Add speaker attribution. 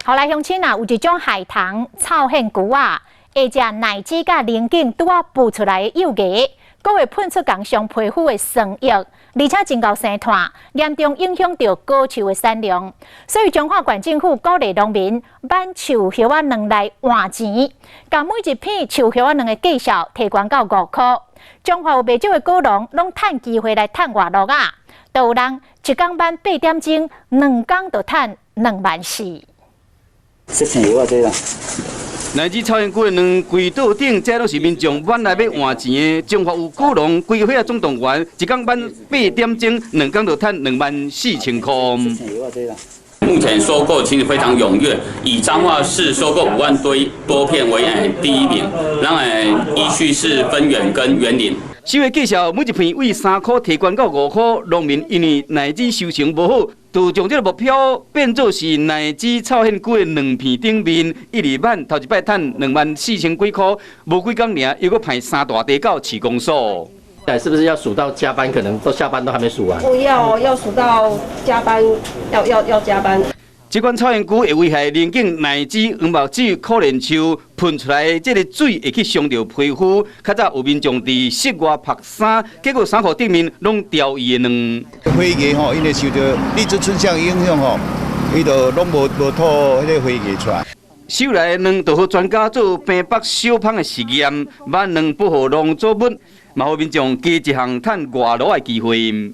Speaker 1: 好來，鄉親啊，有一種海棠臭獻菇仔，會食奶子佮菱景拄仔孵出來的幼芽，閣會噴出仝傷皮膚的酸液，而且真𠢕生炭，嚴重影響著果樹的產量。所以彰化縣政府鼓勵農民挽樹葉仔卵來換錢，共每一片樹葉仔卵的價數提懸到5箍。彰化有袂少的果農攏趁機會來趁外露仔，都有人一工挽8點鐘，2工就趁2萬4。
Speaker 2: 說成葉仔這啦。
Speaker 3: 乃至臭仙菇的卵規桌頂，這攏是民眾挽來欲換錢的。彰化有果農規伙仔總動員，一工挽8點鐘，2工就趁24,000箍。
Speaker 4: 目前收購其實非常踴躍，以彰化市收購5萬多片為第一名，然後依序是芬園跟員林。
Speaker 3: 收的價數每一片為3箍提懸到5箍，農民因為奶子收成無好，就將這個目標變做是奶子臭仙菇的卵片頂面，一日挽頭一擺趁24,000幾箍，無幾工爾，又閣派三大袋到市公所。
Speaker 5: 是不是要數到加班？可能都下班都還沒數完。
Speaker 6: 不要，要數到加班，要加班。
Speaker 3: 這款臭仙菇會危害鄰近奶子、黃木子、苦楝樹噴出來的這个水會去傷著皮膚。較早有民眾佇室外曝衫，結果衫褲頂面攏牢伊的卵。
Speaker 7: 花芽吼，因為受著荔枝椿象影響吼，伊就攏無吐彼个花芽出來。
Speaker 3: 收來的卵就予專家做病毒小芳的實驗，挽卵保護農作物，嘛予民眾加一項趁外勞的機會。